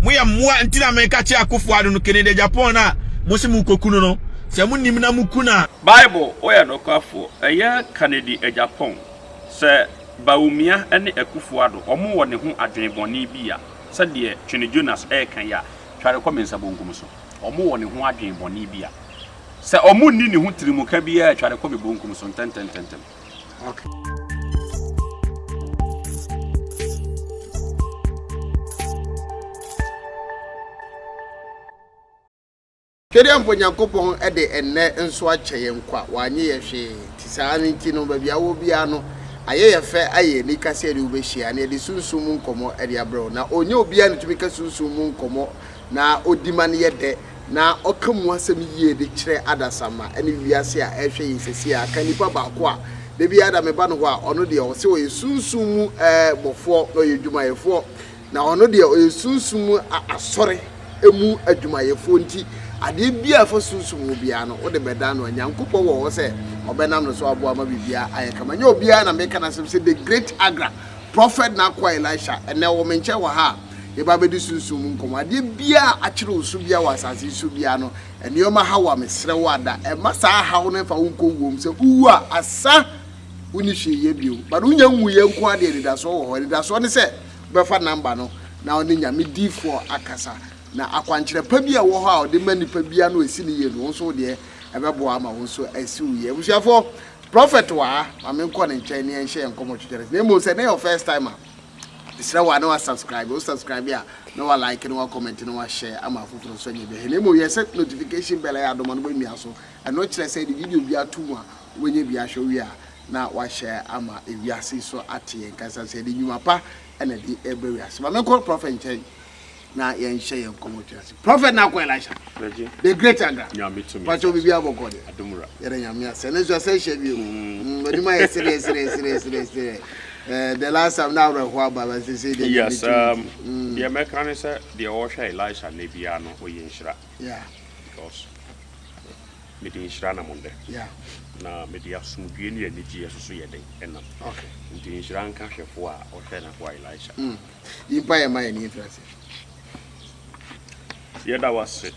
Moyɛ mmoa nti na meka kyerɛ Akufo Addo no Kennedy Agyapong no a mose mokoku no no sɛ monim na moku no a. Bible, Woyɛ nokwafoɔ. Ɛyɛ Kennedy Agyapong sɛ Bawumia ne Akufo Addo wɔn wɔ ne ho adwene bɔne bi a, sɛdeɛ Twene Jonas reka yi a, tware kɔ me nsa bonkum so. Wɔn wɔ ne ho adwene bɔne bi a, sɛ wɔn nni ne ho tirimuka biara a, tware kɔ me bonkum so ntɛntɛntɛntɛm. Okay. Twedeɛ mpo Nyankopɔn de ɛnnɛ nso akyɛ yɛn kwa, wanyɛ yɛ hwee, nti saa no nti no baabi a wowɔ biara no ayɛ yɛ fɛ ayɛ yɛ anika sɛ yɛne wo bɛhyia na yɛde sunsum mu nkɔmmɔ de abrɛ wo. Na ɔnyɛ obiara na ɔtumi ka sunsum mu nkɔmmɔ na ɔdi ma no yɛ dɛ, na ɔka mu asɛm yie de kyerɛ adasamma ne wiase a ɛrehwɛ yɛn seesei a, aka nipa baako a da biara da meba no hɔ a, ɔno deɛ ɔse ɔyɛ sunsum mu bɔfoɔ na ɔyɛ dwumayɛfoɔ, na ɔno deɛ ɔyɛ sunsum mu asɔre mu adwumayɛfoɔ nti adeɛ biara a ɛfa sunsum ho biara no wode bɛda no a, Nyankopɔn wɔ hɔ sɛ ɔbɛnam no so aboa ma biribiara ayɛ kama. Nyɛ obiara na meka n'asɛm sɛ the great Agra Prophet n'akoa Elisha, ɛnnɛ ɔwɔ me nkyɛn wɔ ha a yɛba abɛdi sunsum mu nkɔmmɔ. Adeɛ biara a akyere wo so biara wɔ asase yi so biara no, nneɛma haw a, mesrɛ wo ada, mma saa haw no mfa wo nkɔ wuo mu. Sɛ wowu a, asa, wonni hwee yɛ bio. But wonya nwuiɛ nko ara deɛ, anidasoɔ wɔ hɔ. Anidasoɔ ne sɛ wobɛfa number no na wo ne Nyame diifoɔ akasa. Na akwankyerɛ pa bi a ɛwɔ hɔ a ɔde ma nipa biara na ɔsi no yie no, wo nso wo deɛ ɛbɛboa ama wo nso asi wo yie. Abusuafoɔ, Prophet wɔ ha, ma me nkɔ ne nkyɛn ne yɛnhyɛ yɛn nkɔmmɔ twetwe no ase. Na mmom sɛ ɛnɛ yɛ wo first time a, mesrɛ wo a na wa subscribe, wo subscribe a na wa like na wa comment na wa share ama afoforɔ nso anya bi ahwɛ. Na mmom yɛ sɛ notification bell ɛyɛ adom a no bɛmia so, ɛno kyerɛ sɛ yɛde video bi ato mu a wobɛnya bi ahwɛ, wowie a na wa share ama ewiase nso ate yɛn nka ɛsiane sɛ yɛde nnwuma pa na ɛde ɛbrɛ wiase. Ma menkɔ Prophet nkyɛn. na yɛnhyɛ yɛn nkɔmmɔ twa ase. Prophet Nako Elisha, the great Agra. Pacho bibi abɔkɔ de. Yɛrɛ nyame ase. Ɛno nso ɛsɛ hyɛ bio. Anim ayɛ sereɛ sereɛ sereɛ sereɛ sereɛ. Eh, the last time na awerɛhoɔ aba ba sɛ sɛ deɛ Yes, um, mm. deɛ mɛka ne sɛ deɛ ɔhwɛ Elisha nnɛ biara no ɔyɛ nhyira. Yeah. Because mede nhyira nam ndɛ. Yeah. Na mede asomdwie ne anigyeɛ soso yɛ den ɛnam. Okay. Nti nhyira nka hwɛfoɔ a ɔhwɛ n'akoa Elisha. Mm. Yi mpaeɛ ma yɛn na yɛmfiri ase. Yɛda wo ase,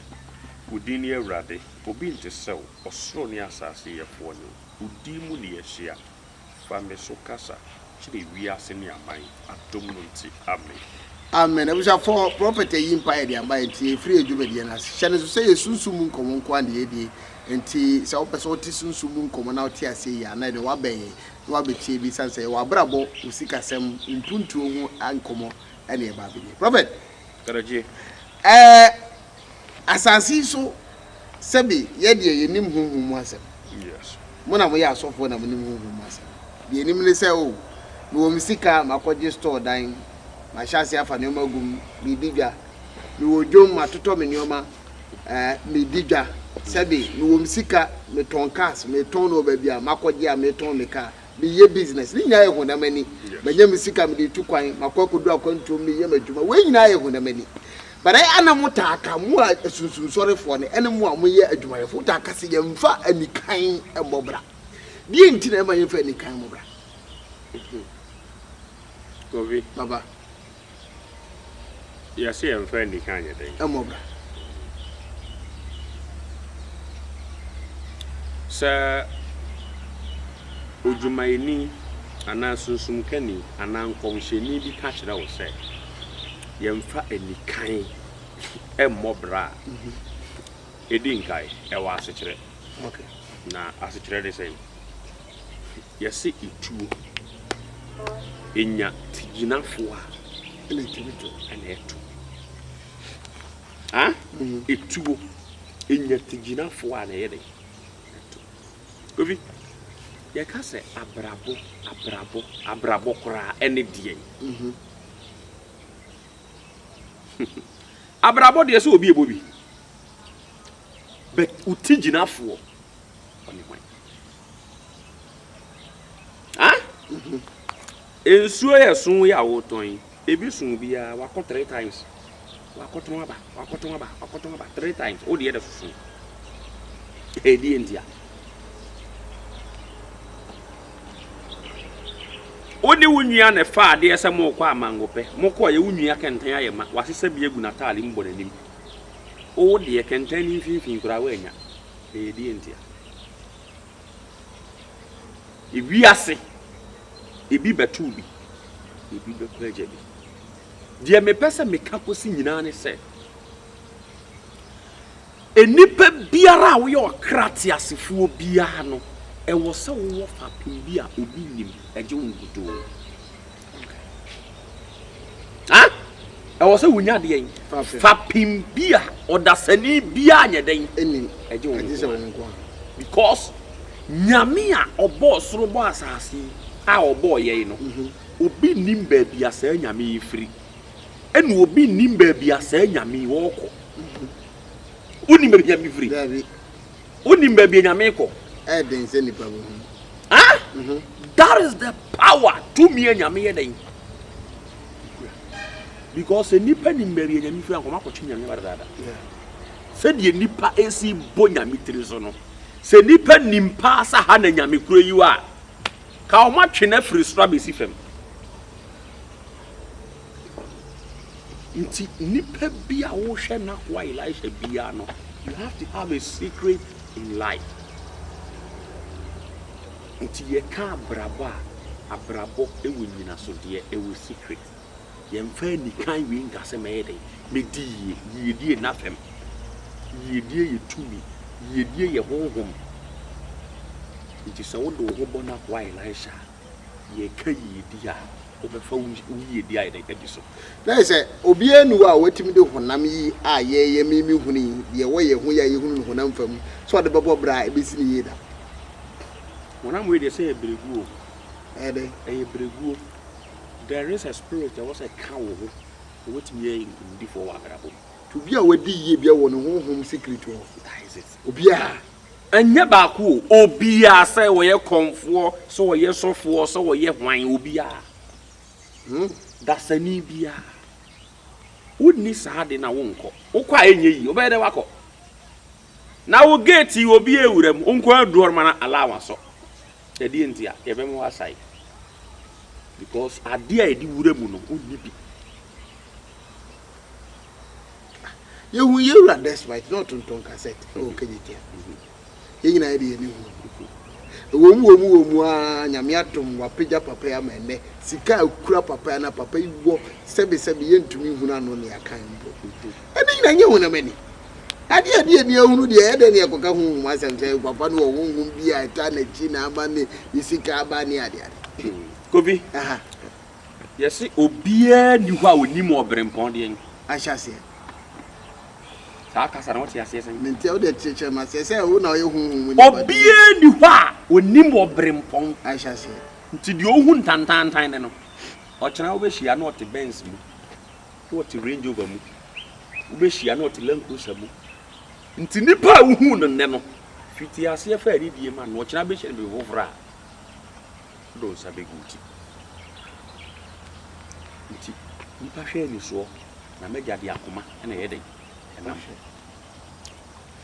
wo din ne Awurade, obi nte sɛ wo, ɔsoro ne asase yɛfoɔ ne wo, wo din mu ne yɛhyia, fa me so kasa kyerɛ wiase ne aman, adom no nti, amen. Amen abusuafoɔ prɔfɛt ayi mpaeɛ de ama yɛn nti yɛfiri yɛn dwumadie no ase. Hyɛ no nso sɛ yɛ sunsum mu nkɔmmɔ nko ara na yɛdie nti sɛ wopɛ sɛ wote sunsum mu nkɔmmɔ na wote aseɛ yie a na ɛdeɛ woabɛn yɛn na wabɛtie bi ɛsiane sɛ w'abrabɔ, wo sikasɛm, wo mpuntuo ho nkɔmmɔ ɛne ɛba abɛdi. Prophet, Karagie. ɛɛ asase yi so sɛbe yɛ deɛ yɛnim honhom mu asɛm. Yes. Mo na moyɛ asɔfoɔ na monim honhom mu asɛm. Deɛ yɛnim ne sɛ o, mewɔ me sika, makɔgye store dan, mahyɛ aseɛ afa nneɛma agu mu, meredi dwa. Mewɔ dwom, matotɔ me nneɛma, Eh, medi dwa. Sɛbe, mewɔ me sika, metɔn cars, metɔn no wɔ baabi a makɔgye a metɔn me car. Meyɛ business. Ne nyinaa yɛ honam ani. Manya me sika, mede retu kwan, makɔ akɔdu akwantuom, meyɛ m'adwuma. Wei nyinaa yɛ honam ani. But ɛyɛ a na motaa ka, mo a asunsumsɔrefoɔ no, ɛne mo a moyɛ adwumayɛfoɔ, motaa ka sɛ yɛmfa anikan mmɔ bra. Deɛ nti na ɛma yɛmfa anikan mmɔ bra? Kofi. Baba. Yɛse yɛmfa anika nyɛ dɛn? Mmɔ bra. Sɛ odwumayɛni anaa sunsumkani anaa nkɔmhyɛni bi ka kyerɛ wo sɛ yɛmfa anikan mmɔ bra a, ɛdi nkae, ɛwɔ asekyerɛ. Na asekyerɛ ne sɛn? Yɛse etuo enya tigyinafoɔ a ɛna ɛtumi to. Ɛna ɛto. Ha? Mm. Etuo enya tigyinafoɔ a na ɛyɛ dɛ ɛto. Kofi, yɛka sɛ abrabɔ, abrabɔ, abrabɔ koraa ɛne deɛn? Mm -hmm. Abrabɔ deɛ sɛ obi ɛbɔ bi. But wo tigyinafoɔ ɔne hwan? Ah? Nsuo yɛ so yi a wotɔn yi, ebi so biara wakɔ three times. Wakɔtɔn aba, wakɔtɔn aba, wakɔtɔn aba three times. Wo deɛ da soso. Ɛdeɛ ntia. Wo ne wo nua na ɛfaa adeɛ sɛ morekɔ Amangopɛ. Mokɔeɛ, wo nua kɛntɛn ayɛ ma, wasesa bi agu n'ataade mu bɔ n'anim. Wo deɛ, kɛntɛn no mfimfini koraa woannya. Ɛyɛ deɛn ntia? Ewiase, ebi bɛto bi, ebi bɛkɔ agya bi. Deɛ mepɛ sɛ meka kɔsi nyinaa ne sɛ, nnipa biara a woyɛ ɔkra teasefoɔ biara no, ɛwɔ sɛ wowɔ fapem bi a obi nnim, ɛgye wo nkutoo. Ha? Ɛwɔ sɛ wonya deɛn? Fapem bi a ɔdasani biara nyɛ dɛn? Ɛgye wo nko ara. Because Nyame a ɔbɔɔ soro bɔɔ asase yi a ɔbɔɔ yɛn no, mhm. obi nnim baabi a saa Nyame yi firi. Ɛna obi nnim baabi a saa Nyame yi ɔrekɔ. Mhm. Wonim baabi Nyame firi? Wonim baabi a Nyame kɔ? Ɛyɛ sɛ nipa bɛhu. Ah? Mhm. That is the power tumi a Nyame yɛ dɛn? Because sɛ nipa nim baabi a Nyame firi a, nkɔmɔ akɔtwe Nyame aba dadaada. Sɛdeɛ nipa esi bɔ Nyame tiri so no, sɛ nipa nim paa sɛ ha na Nyame kuro yi wɔ a, ka wɔn atwe no afiri soro abɛsi fam. Nti nipa bi a wohwɛ n'akoa Elisha biara no, you have to have a secret in life. Nti yɛka abrabɔ a, abrabɔ wɔ nyinasodeɛ, ɛwɔ secret. Yɛmfa anikan wei nka sɛ mɛyɛ dɛn, mɛdi yie. Yiedie nna fam. Yiedie yɛ tumi. Yiedie yɛ honhom. Nti sɛ wode wo ho bɔ n'akoa Elisha a, yɛka yiedie a, wobɛfa wo yiedie ayɛ dɛn adi so. Na ayɛ sɛ obiara nni hɔ a watumi de honam yi a yɛyɛ me mehunu yi, deɛ ɛwɔ yɛn ho yi a yɛhunu no honam fam, sɛ ɔde bɛbɔ bra a ɛbɛsi no yie da. Honam wei deɛ sɛ ɛyɛ berɛguo o. Ɛyɛ dɛn? Ɛyɛ berɛguo. There is a spirit a ɛwɔ sɛ ɛka wo ho na woatumi ayɛ nkonimdifoɔ wɔ abrabɔ mu. Nti obi a wadi yie biara wɔ ne honhom secret wɔ hɔ. That is it. Obiara. Ɛnyɛ baako o, obiara sɛ ɔyɛ kɔmfoɔ, sɛ ɔyɛ sɔfoɔ, sɛ ɔyɛ hwan, obiara. Hmm. Dasani biara. Wonni saa ade na wonkɔ. Wokɔ a ɛnyɛ yie, wobɛyɛ dɛ wakɔ. Na wo gate yi obi awura mu, wo nko ara duru hɔ no ma na alarm asɔ. Ɛdeɛ nti a, yɛbɛma woasae. Because adeɛ a yɛde wura mu no, wonni bi. Yɛhu yɛn wura Despite na ɔtontɔn kasɛt wɔ Kejetia. Yɛn nyinaa yɛde yɛn ani hu. Ɛwɔ mu wɔ mu wɔ mu ara Nyame adom wapagya papa yi ama ɛnnɛ sika a ɛkura papa yi anaa papa yi wɔ sɛbesɛbe yɛntumi nhunu ano ne akan mpo. Ɛno nyinaa nyɛ honam ani. Adeɛ a ɛde ani ahunu deɛ ɛyɛ dɛn na yɛkɔka honhom asɛm sɛ papa no wɔ honhom bi a ɛtaa n'akyi na ama ne ne sika aba ne adeade. Kofi, Aha. yɛse obiara nni hɔ a onim ɔberempɔn deɛn. Ahyɛaseɛ. Saa kasa no wote aseɛ sɛn? Mente, wo deɛ kyerɛkyerɛ me aseɛ sɛ wo na woyɛ honhom mu nipa. Obiara nni hɔ a onim ɔberempɔn. Ahyɛaseɛ. Nti deɛ ohu ntantantan ne no, ɔkyena wobɛhyia na ɔte Benz mu. na ɔte Range Rover mu, wobɛhyia na ɔte Land Cruiser mu. Nti nipa a wohuu no nnɛ no, fiti aseɛ fa anidie ma no, ɔkyena bɛhyia no baabi foforɔ a, wode wo nsa bɛgu wo ti. Nti nipa hwɛ anisoɔ, na m'agya de akoma na ɛyɛ dɛn? Ɛnam.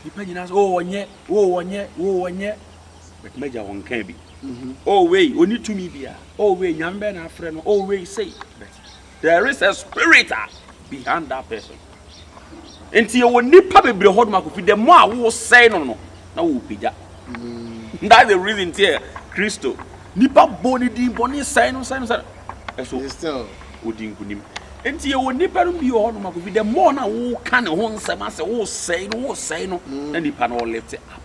Nipa nyinaa sɛ, oh ɔnyɛ, oh ɔnyɛ, oh ɔnyɛ. But m'agya ɔnka bi. Oh wei, ɔni tumi bia. Oh wei, nyame bɛɛ na afrɛ no. Oh wei, sei. But There is a spirit a behind that person. Nti yɛwɔ nipa bebree hɔ nom akofi the more a wosɛe no no na wɔpagya. Mm. That's the reason nti yɛ Kristo nipa bɔ ne din bɔ ne sɛe no sɛe no sɛe no ɛso odi nkunim. Nti yɛwɔ nipa no bi wɔ hɔ nom akofi the more na woka ne ho nsɛm asɛ wosɛe no wosɛe no mm. na nipa no ɔlift up.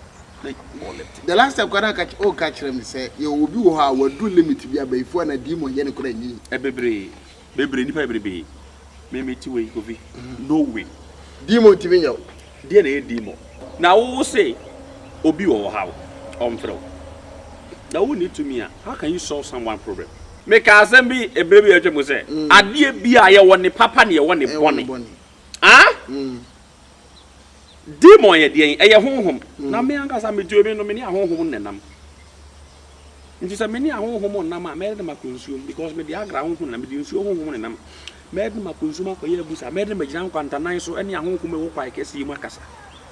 The last time koraa na ɔka kyerɛ me sɛ yɛwɔ obi wɔ hɔ a waduru limit bi a bayifoɔ anaa demon yɛ no koraa nyɛ yie. Bebree, bebree, nipa bebrebe. Me me ti wei Kofi, no way. Demon ntumi nyɛ wo. Deɛ na ɛyɛ demon? Na wo se obi wɔ ɔhaw, ɔmfrɛ wo. Na wo nni tumi a, how can you solve someone problem? Me ka asɛm bi ebere bi a atwa mu sɛ, adeɛ bi a yɛwɔ ne papa na yɛwɔ ne bɔne. Ah? Demon yɛ deɛn? Ɛyɛ honhom. Na me ankasa metue me no, me ne ahonhom nnenam. Nti sɛ me ne ahonhom nnam a, mɛyɛ dɛ makɔ nsuom because mede agra honhom nenam, mede nsuo honhom nenam. Mɛyɛ dɛ makɔ nsuom akɔyɛ abusa, mɛyɛ dɛ magyina nkwantanan so ne ahonhom a ɛwɔ kwae kɛseɛ mu akasa.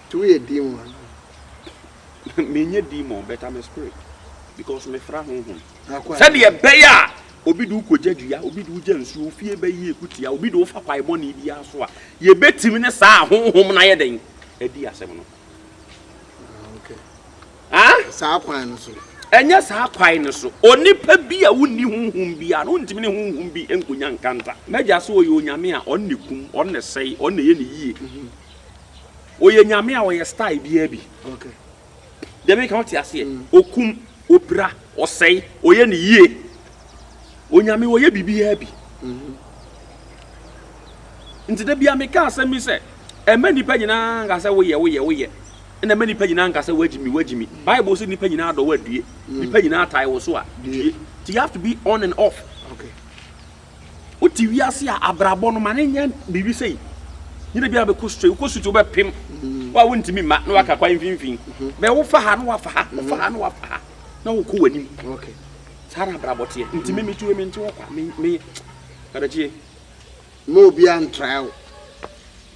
Nti woyɛ demon anaa? Menyɛ demon but I'm a spirit because mefra honhom. Sɛdeɛ ɛbɛyɛ a. Obi de wo kɔgya dua, obi de wo gya nsuo, wo fie bɛyɛ kutia, obi de wo fa kwae bɔne biara so a, yɛbɛtumi ne saa honhom no ayɛ dɛn? Adi asɛm no. Ah, okay. Saa kwan no so. Ɛnyɛ saa kwan no so. Onipa bi a wonni honhom biara no, wontumi ne honhom bi nkonya nkanta. M'agya so ɔyɛ onyame a ɔno ne kum, ɔno ne sɛe, ɔno ne yɛ ne yie. Ɔyɛ nyame a ɔyɛ style biara bi. Okay. Deɛ meka wote aseɛ? Okum, opira, ɔsɛe, ɔyɛ ne yie. Onyame ɔyɛ biribiara bi. Nti da bia meka asɛm bi sɛ, ɛmma nnipa nyinaa nka sɛ woyɛ woyɛ woyɛ. Ɛna ɛmma nnipa nyinaa nka sɛ woagyimi woagyimi. Bible sɛ nnipa nyinaa dɔ wo adue. Nnipa nyinaa tae wo so a, due. Nti you have to be on and off. Okay. Wote wiase a abrabɔ no ma no nyɛ biribi sei. Nyina biara bɛkɔ straight, wokɔ straight wobɛpem. Wo a wontumi mma na waka kwan mfimfini. Bɛ wofa ha na wafa ha, wofa ha na wafa ha na wokɔ w'anim. Okay. Saa na abrabɔ teɛ. Nti me metu me nte hɔ kwa. Me me kadakyie. Ma obiara ntrae wo.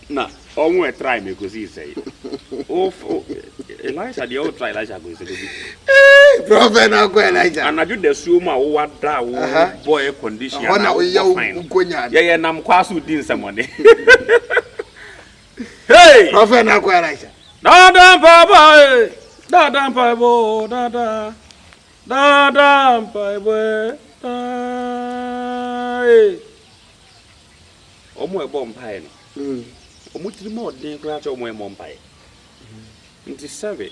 Na ɔmo ɛtrae me kosii sɛe. O o Elisha deɛ ɔtra Elisha kosi sɛ kobi. Prɔfɛt na akɔ Elisha. Anadwo dasuo mu a wowɔ ada a wobɔ air condition Ɛhɔ na anaa woyɛ wobɔ wo fan no. nkonya. Yɛyɛ nam kwaa so di nsɛmɔne. Hey! Prɔfɛt na akɔ Elisha. Dada mpaebɔ eh, dada mpaebɔ dada, dada mpaebɔ eh, daa eh. Wɔn a ɛbɔ mpaeɛ no, wɔn tirim yɛ den koraa kyɛ wɔn a ɛmmɔ mpaeɛ. Nti sɛbe,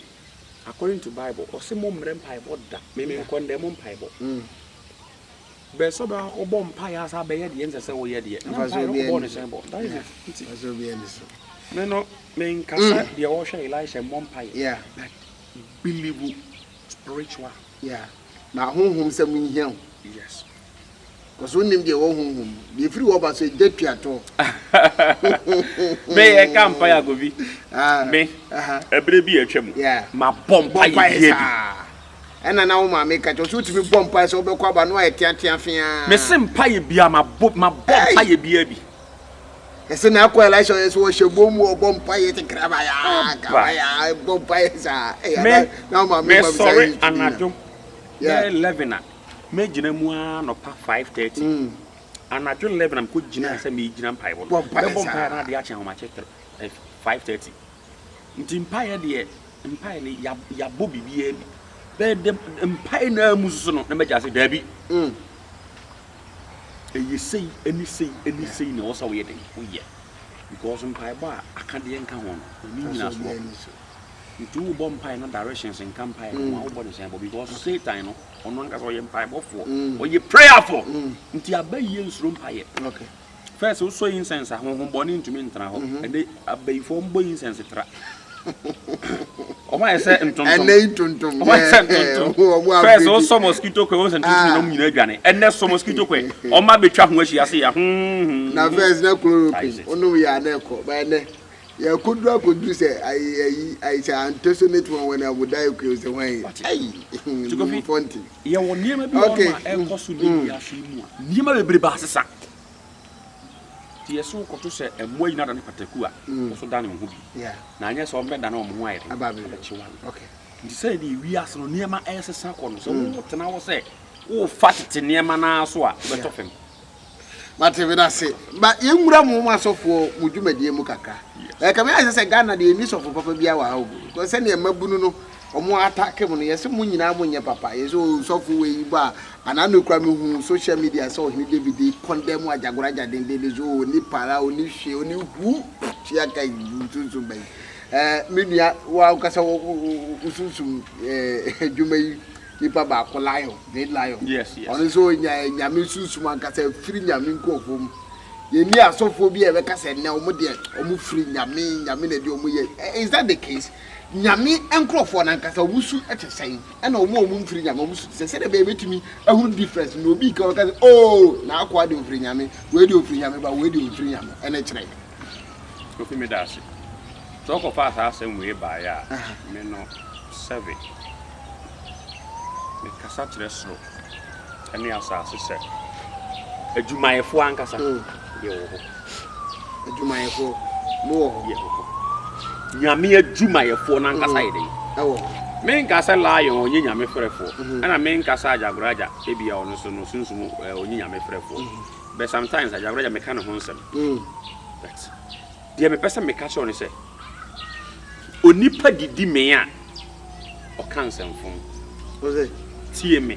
according to Bible, ɔse mo mmrɛ mpaebɔ da, me me nkɔndɛɛ mo mpaebɔ. Bɛ sɛ ɔbɛ akɔbɔ mpaeɛ asa abɛyɛ deɛ ɛnsɛ sɛ woyɛ deɛ, na mpaeɛ no kɔbɔɔ ne sɛn bɔ. That is it. Nti, me no, me nkasa deɛ ɔhwɛ Elisha mmɔ mpaeɛ, but believe spiritual. Yeah. Na honhom sɛm nhia wo. Yes. Cause wonnim deɛ ɛwɔ honhom mu. Deɛ ɛfiri hɔ ba so ɛgya tua toɔ. Me yɛ ka mpaeɛ agobi. Ah, me ɛberɛ bi atwa mu. Ma bɔ mpaeɛ bia bi. Ɛna na wo maame ka kyerɛ so wotumi bɔ mpaeɛ sɛ wobɛkɔ aba no ayɛ teatea feaa. Me se mpaeɛ bia ma bɔ ma bɔ mpaeɛ bia bi. Ɛsɛ na akɔ Elisha ɔyɛ sɛ ɔhyɛ bɔ mu ɔbɔ mpaeɛ te krabaya krabaya bɔ mpaeɛ saa. Me me sɔre anadwo bɛyɛ 11 a. Mɛgyina mu ara anɔpa 5:30. Anadwo 11 na mekɔ gyina sɛ megyina mpaebɔ no. Mɛbɔ mpaeɛ na adeɛ akye ahomakye 5:30. Nti mpaeɛ deɛ mpaeɛ no yɛabɔ biribiara bi. Bɛyɛ dɛ mpaeɛ no ara mu soso no na mɛgya ase daabi. Ɛyɛ sei ɛne sei ɛne sei na ɛwɔ sɛ woyɛ dɛn woyɛ. Because mpaebɔ a akadeɛ nka ho no ɛni nyinasoɔ. Nti wobɔ mpaeɛ na directions nka mpaeɛ no ho a wobɔ ne sɛn bɔ because Satan no Ɔno ankasa ɔyɛ mpaebɔfoɔ. Mm. Ɔyɛ prayerful. Mm. Nti abayie nsuro mpaeɛ. Okay. First wosɔ incense a honhom bɔne ntumi ntena hɔ. Mm-hmm. Ɛnɛ abayifoɔ mbɔ incense tra. Ɔmo ayɛ sɛ ntontom. Ɛnɛ ntontom. Ɔmo ayɛ sɛ ntontom. First wosɔ mosquito coil wosɛ ntontom nyinaa ɔmo nyinaa adwane. Ɛnɛ sɔ mosquito coil ɔmo abɛtwa ho ahyia se ya hmm. Na first na chloroquine onom yɛ anɛ kɔ ba ɛnɛ. Yɛakodu akodu sɛ ayi ayi ayi sɛ antesonate wɔn wɔn amuda ekue sɛ wɔn yi ayi Kofi fɔnti. Yɛwɔ nneɛma bi wɔ hɔ a ɛkɔ so ne wiase yi mu a nneɛma bebree ba asesa. Nti yɛsɛ wokɔto sɛ mmoa nyinaa dane pataku a wo so dane wo ho bi. Na anyɛ sɛ wɔbɛdane wɔn ho ayɛ den abɛkye wo ano. Nti sɛ deɛ wiase no nneɛma ɛresesa kɔ no sɛ wotena hɔ sɛ wofa tete nneɛma no ara so a wobɛtɔ fam. Mate meda ase. Ba yɛnwura mo mo asɔfoɔ mo dwumadie mu kakra. Ɛkame ayɛ sɛ Ghana deɛ yɛnni sɔfo papa biara wɔ ha o. Because sɛdeɛ mmabunu no wɔn atake mo no yɛse mo nyinaa mo nyɛ papa. Yɛse o sɔfo wei ba a anaa no kura mehu social media sɛ ɔhene David condemn agyagoraagya dendenden so o ɔni para ɔni hwee ɔni hu tua ka yi sunsum bɛyi. Ɛɛ me nua wo ankasa wo sunsum ɛɛ adwuma yi nipa baako lion great lion yes yes ɔno nso nya nyame sunsum ankasa firi nyame nkurɔfoɔ mu yɛni asɔfoɔ bi a yɛbɛka sɛ nnɛ wɔn deɛ wɔn firi nyame nyame na ɛde wɔn yɛ eh, is that the case nyame nkurɔfoɔ no ankasa wɔn su te sɛn ɛna wɔn a wɔn mfiri nyame wɔn su te sɛ sɛdeɛ bɛyɛ bɛtumi ahunu difference na obi ka ɔka sɛ oh na akoa deɛ ofiri nyame wei deɛ ofiri nyame ba wei deɛ ofiri nyame ɛne kyerɛ Kofi meda ase. Sɛ ɔkɔfaa saa asɛm wei baeɛ a, me no sɛbe mekasa kyerɛ soro ne asase sɛ adwumayɛfoɔ ankasa mm. yɛwɔ hɔ. Adwumayɛfoɔ mo wɔ hɔ. Yɛwɔ hɔ. Nyame adwumayɛfoɔ no ankasa mm. yɛ dɛn? Ɛwɔ hɔ. Menka sɛ Lion ɔnyɛ Nyame frɛfoɔ, ɛna menka sɛ Agyagoragya ebia ɔno nso no sunsum ɔnyɛ Nyame frɛfoɔ. But sometimes Agyagoragya meka ne ho nsɛm. But deɛ mepɛ sɛ meka kyerɛ wo ne sɛ, onipa didi mee a, ɔka nsɛmfom. Tie me.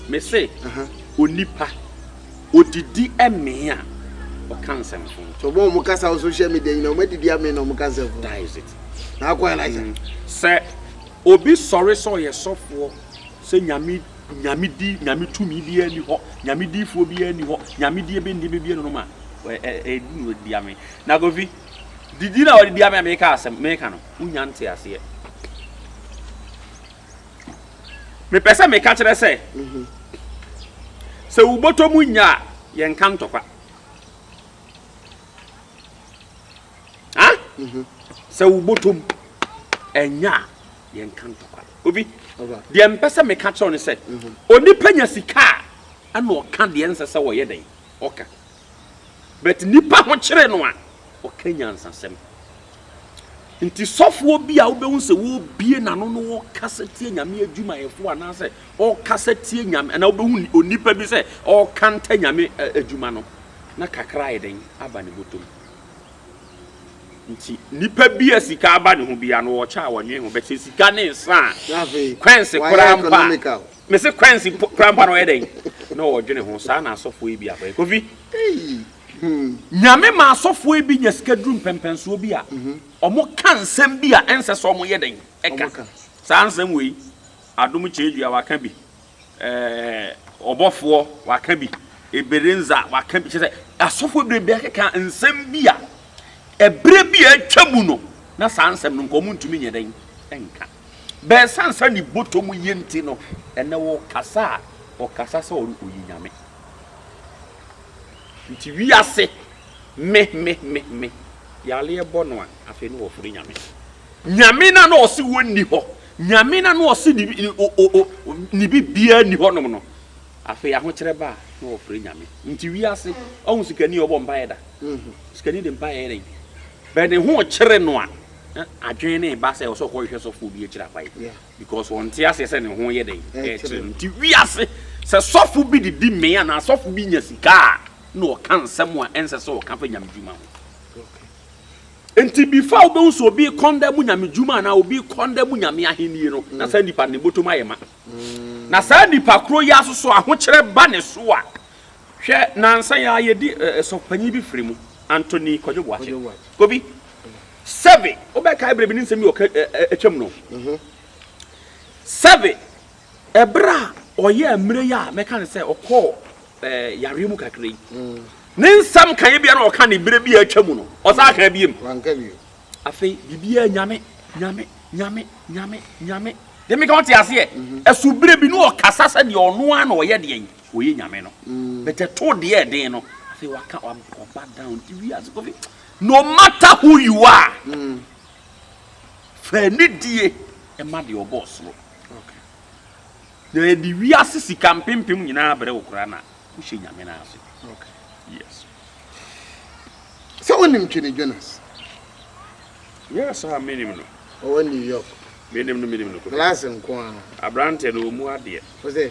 Mese onipa odidi mee a, ɔka nsɛmfom. So wɔn a wɔkasa wɔ social media nyinaa wɔn adidi amee na wɔka nsɛmfom. That is it. Na akɔ Elijah. Mm. Sɛ obi sɔre sɛ ɔyɛ sɔfoɔ sɛ nyame nyame di nyame tumi biara ni hɔ nyame diifoɔ biara ni hɔ nyame die bi ndi bi no ma ɛdi na ɔdi ame na kofi didi na ɔde di ame a meka asɛm meka no wonya nte aseɛ mepɛ sɛ meka kyerɛ sɛ sɛ wobɔtɔ mu nya a yɛnka ntɔkwa Ha? Sɛ wo bɔtɔ mu ɛnyɛ a, yɛnka ntɔkwa. Obi, deɛ mpɛ sɛ meka kyerɛ wo ne sɛ, onipa nya sika a, ɛna ɔka deɛ nsɛ sɛ ɔyɛ dɛn? Ɔka. But nipa ho kyere no a, ɔka nyansasɛm. Nti sɔfoɔ bi a wobɛhu sɛ wɔbie n'ano no ɔkasa tie nyame adwumayɛfoɔ anaasɛ ɔkasa tie nyame anaa wobɛhu onipa bi sɛ ɔkanta nyame adwuma no, na kakra ayɛ dɛn aba ne bɔtɔ mu. Nti nipa bi a sika aba ne ho bia no ɔkyɛ a ɔnwen ho bɛkyɛ sika ne nsa a kwɛnse koraa mpa a mese kwɛnse koraa mpa na ɔyɛ dɛn na ɔdwene ho saa na asɔfoɔ yi bi akɔyɛ kofi hmm. Nyame ma asɔfoɔ yi bi nya sika duru mpɛmpɛnsoɔ bi a mhm. ɔmo ka nsɛm bi a ɛnsɛ sɛ ɔmo yɛ dɛn ɛka saa nsɛm wei adom kyerɛ waka bi Ɛɛ ɔbɔfoɔ waka bi, Eberenza waka bi, kyerɛ sɛ asɔfoɔ bebree akeka nsɛm bi a ɛberɛ bi a atwa mu no na saa nsɛm no nka wɔn ntumi nyɛ dɛn nka. Bɛɛsan sɛ ne bɔtɔ mu yɛ nti no, ɛnɛ wɔkasa a ɔkasa sɛ ɔyɛ nyame. Nti wiase me me me me yareɛ bɔ no a afei ne wɔfrɛ nyame. Nyame no a na ɔse wɔnni hɔ Nyame na na ɔse ne biribiara nni hɔ nom no, afei ahokyerɛ ba a, na ɔfrɛ Nyame. Nti wiase, ɔhu sikani a ɔbɔ mpaeɛ da? Sikani de mpaeɛ yɛ dɛn? Bɛ ne ho kyere no a, na adwene no reba sɛ ɛwɔ sɛ ɔkɔhwehwɛ sɔfoɔ bi akyiri akwan. Because ɔnte aseɛ sɛ ne ho yɛ dɛn? Ɛrekyere no. Nti wiase, sɛ sɔfo bi didi mee anaa sɔfo bi nya sika a, na ɔka nsɛm a ɛnsɛ sɛ ɔka fa nyamedwuma ho. Enti before a wobɛhu sɛ obi rekɔndɛm Nyame dwuma anaa obi rekɔndɛm Nyame ahennie no, na saa nipa no ne bɔtɔm ayɛ ma. Na saa nipa koro yi ara so ahokyerɛ ba ne so a, hwɛ nansa yi ara yɛdi sɔfopanyin bi firi mu, Anthony Kwadwo Boakye. Kobi, sɛbe wobɛkae berɛ bi ne nsɛm bi ɔka atwam no. Sɛbe ɛberɛ a ɔyɛɛ mmerɛ yi a mɛka ne sɛ ɔkɔɔ yareɛ mu kakra yi, Ne nsɛm kan bia na ɔka ne berɛ bi a atwa mu no, ɔsan ka biem. Afei biribiara nyame, nyame, nyame, nyame, nyame. Deɛ meka wote aseɛ? Mhm. Ɛso berɛ bi ne ɔkasa sɛ deɛ ɔno ara na ɔyɛ deɛ yi, ɔyɛ nyame no. Mm. But ɛto deɛ ɛden no, afei waka ɔba down nti wiase kofi. No matter who you are, mm. fa anidie ɛma deɛ ɔbɔɔ soro. Na yɛde wiase sika mpempem nyinaa brɛ wo koraa na wohyɛ nyame no ase. Okay. Yes. Sɛ wonim Twene Jonas? Yes, a menim no. Ɔwɔ New York. Menim no, menim no. Glass nko ara. Aberanteɛ no, ɔmu adeɛ. Wo sɛ?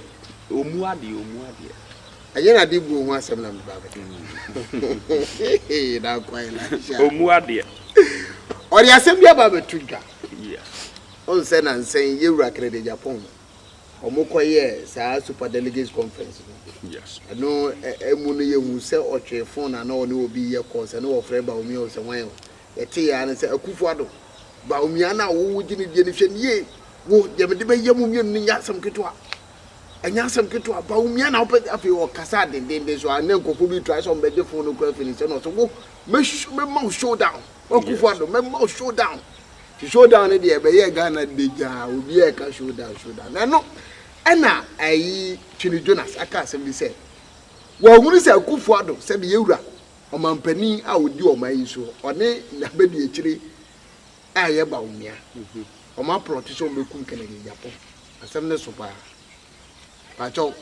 Ɔmu adeɛ, ɔmu adeɛ. Ɛnyɛ na ade buo ho asɛm na meba bɛka. Na akwa Elisha. Ɔmu adeɛ. Ɔde asɛm bi aba abɛto dwa. Yes. Ɔn sɛ nansa yi yɛwura Kennedy Agyapong wɔn kɔ yɛɛ saa super delegates conference no. Yes. Ɛno ɛmu no yɛhu sɛ ɔtwee phone a na ɔne obi yɛ call sɛ ne wɔfrɛ Bawumia o sɛ hwan o. Yɛte yɛ ara ne sɛ Akufo Addo, Bawumia no a wo wogye ne die no hwɛ no yie. Wo deɛ mede bɛyɛ mo mmienu no nyɛ asɛm ketewa. Ɛnyɛ asɛm ketewa. Bawumia na wopɛ afei ɔkasa dendenden so a na nkurɔfoɔ bi try sɛ wɔbɛgye phone no koraa afiri ne nsam na ɔsɛ wo mɛma wo showdown. Akufo Addo mɛma wo showdown. Nti showdown no deɛ ɛbɛyɛɛ Ghana de gyaa obiara ɛka showdown showdown. Na ɛno ɛna ayi Twene Jonas aka asɛm bi sɛ wahunu sɛ Akufo Addo sɛbi yɛwura ɔmanpanin a ɔdi ɔman yi so ɔne n'abadiakyire a ɛyɛ Bawumia wɔn aprɔte sɛ wɔbɛkum Kennedy Agyapong. Asɛm no so paa. Pakyɛw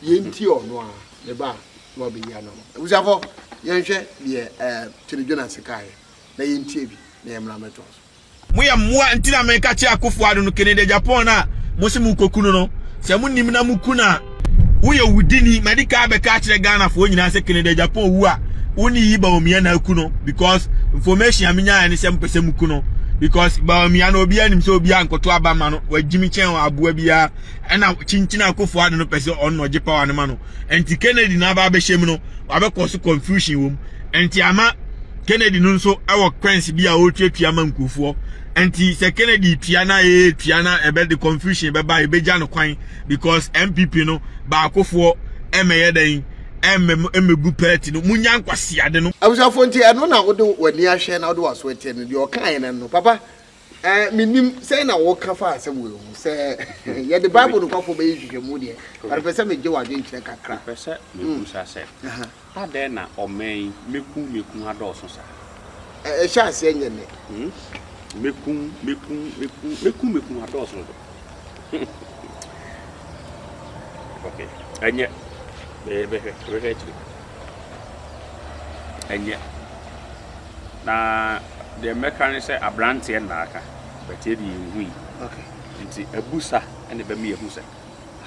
yɛntie ɔno a ne ba a na wabɛyi ano ama. Abusuafo yɛnhwɛ deɛ ɛɛ Twene Jonas kaeɛ na yɛntie bi na yɛmmra mmɛtoa so. Moyɛ mmoa nti na meka kyerɛ Akufo Addo no Kennedy Agyapong no a mo se mokɔku no no sɛ monim na moku no a woyɛ wudini. Madi ka abɛka akyerɛ Ghanafoɔ nyinaa sɛ Kennedy Agyapong wu a wo ne yi Bawumia na aku no because information a menyaeɛ ne sɛ mopɛ sɛ moku no because Bawumia no obiara nim sɛ obiara nkɔto aba ma no wagyimi kyɛn aboa biara ɛna kyinkyin Akufo Addo no pɛ sɛ ɔno na ɔgye power no ma no nti Kennedy na aba abɛhyɛ mu no wabɛkɔ so confusion wɔ mu nti ama Kennedy no nso wɔ coins bi a ɔretuatua ma nkurɔfoɔ nti sɛ Kennedy tua na ɛtua na ɛbɛde confusion bɛba ɛbɛgya no kwan because NPP no baakofoɔ ɛmɛyɛ dɛn ɛmɛ ɛmɛgu party no munya nkwasiade no. Abusuafoɔ nti ɛno na wode w'ani ahwɛ na wode w'aso atie no deɛ ɔkaeɛ no no papa Eh, mennim sɛn na woka fa asɛm wei ho sɛ yɛde Bible nokwafo bɛyɛ nhwehwɛmu deɛ, but mepɛ sɛ megye w'adwenkyerɛ kakra. Mepɛ sɛ mebisa sɛ, adɛn na ɔman yi mɛku mɛku adɔɔso saa? Ɛhyɛ aseɛ nyɛ nnɛ. Mɛku mɛku mɛku mɛku mɛku adɔɔso dodo. Okay, ɛnyɛ bɛhwɛ bɛhwɛ akyire. Ɛnyɛ. Na deɛ mɛka ne sɛ aberanteɛ na aka but yɛ deɛ yɛnhui. Okay. Nti abusa na ɛbɛma yɛahu sɛ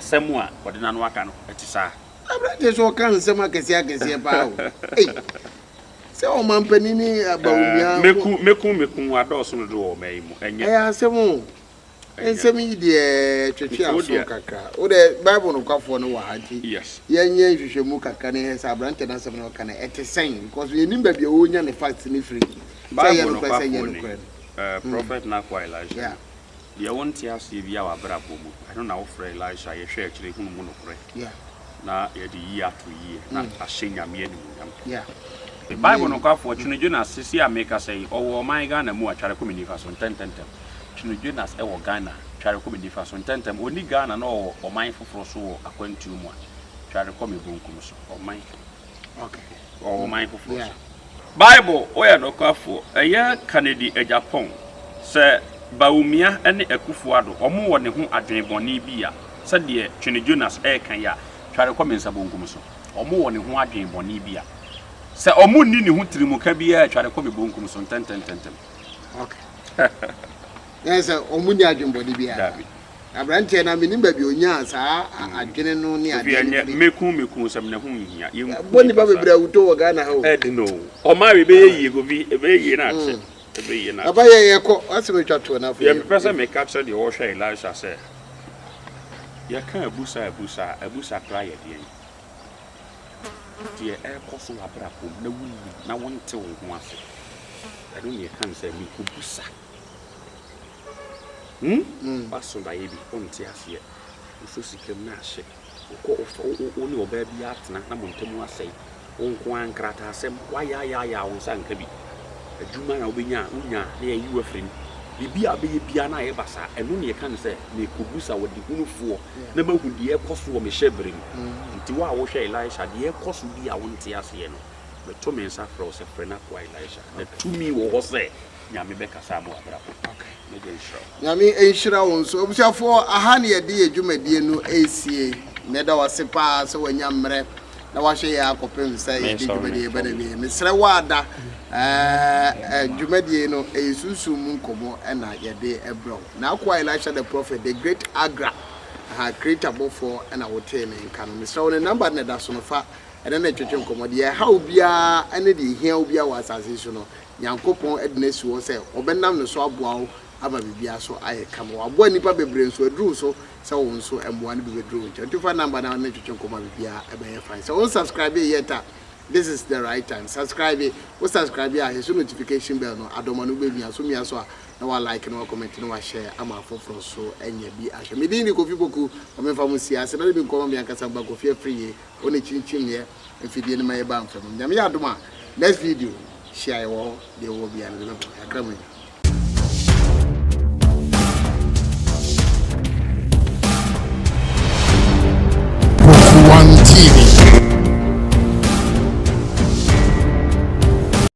asɛm a ɔde n'ano aka no ɛte saa. Aberanteɛ sɛ ɔka nsɛm akɛseɛ akɛseɛ paa o. Ei, sɛ ɔmampanin ne Bawumia. Mɛku mɛku mɛku adɔɔso dodo wɔ ɔman yi mu. Ɛnyɛ. Ɛyɛ asɛm o. Nsɛm yi deɛ twetwe aso kakra. Wo deɛ Bible nokwafoɔ no wɔ ha nti yɛnyɛ nhwehwɛmu kakra na yɛhwɛ sɛ aberanteɛ no asɛm no ɔka no ɛte sɛn because yɛnnim baabi a ɔnya ne facts no firi sɛ ɛyɛ nokorɛ sɛ ɛnyɛ nokorɛ no. Prophet Nakwa Elisha deɛ wonte aseɛ biara wɔ abrabɔ mu ɛno na wofrɛ Elisha yɛhwɛ akyire hunu mu nokorɛ na yɛde yie ato yie na ahyɛ Nyame animuonyam. Bible nokwafoɔ Twene Jonas seesei a mekasa yi ɔwɔ ɔman Ghana mu a tware kɔ me nifa so ntɛntɛntɛm. Twene Jonas wɔ Ghana, tware kɔ me nifa so ntɛmntɛm. Ɔnni Ghana na ɔwɔ ɔman foforɔ so wɔ akwantuo mu a, tware kɔ me bonkum so. Ɔman. Okay. Ɔwɔ ɔman foforɔ so. Bible, woyɛ nokwafoɔ. Ɛyɛ Kennedy Agyapong sɛ Bawumia ne Akufo Addo wɔn wɔ ne ho adwene bɔne bi a, sɛdeɛ Twene Jonas reka yi a, tware kɔ me nsa bonkum so. Wɔn wɔ ne ho adwene bɔne bi a, sɛ wɔn nni ne ho tirimuka biara a, tware kɔ me bonkum so ntɛntɛntɛntɛm. Okay. Na sɛ wɔn ni adwembɔde biara. Dabi. Aberanteɛ na menim baabi onyaa saa adwene no ne adeɛ no firi. Meku meku nsɛm na ho nhia. Bɔ nipa bebree awuto wɔ Ghana ha o. Ɛdi no. Ɔma ebɛyɛ yie Kofi ebɛyɛ yie na akyɛ. Ebɛyɛ yie na akyɛ. Papa yɛ yɛ kɔ asɛm atwa toɔ na afei. Deɛ mepɛ sɛ meka kyerɛ deɛ ɔhwɛ Elisha sɛ yɛka abusa abusa a abusa koraa yɛ deɛn? Deɛ ɛrekɔ so wɔ abrabɔ mu na wonnim na wonte wo ho ase. Ɛno na yɛka no sɛ mekɔbusa. Hmm? Mm. Waso daeɛ bi, wonte aseɛ. Wosɔ sika mu na ahye. Wokɔ wo ne ɔbaa bi atena na mo ntam asɛe. Wo nko ara nkrataasɛm, woayaayaaya wo nsa nka bi. Adwuma na wobɛnya a, wonya a na yɛayi wo afiri mu. Biribi a wobɛyɛ biara na ayɛ basaa. Ɛno na yɛka no sɛ mekɔbusa ɔdehunufoɔ na mahu deɛ ɛrekɔ so wɔ me hyɛberɛ mu. Nti wo a wohwɛ Elisha, deɛ ɛrekɔ so bi a wonte aseɛ no, meto me nsa frɛ wo sɛ frɛ n'akoa Elisha. Na tumi wɔ hɔ sɛ Nyame bɛkasa ama w'abrabɔ. M'agya nhyira wo. Nyame nhyira wo nso. Abusuafoɔ, aha na yɛde yɛn dwumadie no resie. Meda wo ase paa sɛ wanya mmerɛ na wahwɛ yɛn akɔpem sɛ yɛde dwumadie yi ba n'awieɛ. Mesrɛ wo ada, ɛɛ dwumadie no ɛyɛ sunsum mu nkɔmmɔ na yɛde brɛ wo. N'akoa Elisha the Prophet, the great Agra, aha, creator bɔfoɔ na wotee ne nka no. Mesrɛ wo ne number no na ɛda so no fa ɛne no twetwe nkɔmmɔ. Deɛ ɛha wo biara ne deɛ ɛhia wo biara wɔ asase yi so no, Nyankopɔn de no asi hɔ sɛ ɔbɛnam ne so aboa wo ama biribiara so ayɛ kama. Waboa nnipa bebree nso, aduru wo so sɛ wo nso mmoa no bi bɛduru wo nkyɛn. Nti fa number no ne twetwe nkɔmmɔ a biribiara ɛbɛyɛ fine. Sɛ wo nsubscribe yet a, this is the right time. Subscribe, wo subscribe a, hwɛ so notification bell no, adɔma no wobɛmia so, mia so a na wa like na wa comment na wa share ama afoforɔ nso anya bi ahwɛ. Me din de Kofi Poku, ma memfa mo nsi ase na de bi nkɔma me ankasa mba Kofi Afriyie. Wo ne kyinkyim yɛ mfidie no ma yɛ ba nfa mu. Nyame yɛ adom a next video hyia yɛ wɔ hɔ deɛ wowɔ biara no de bɛbrɛ. Yɛakra mu nyinaa.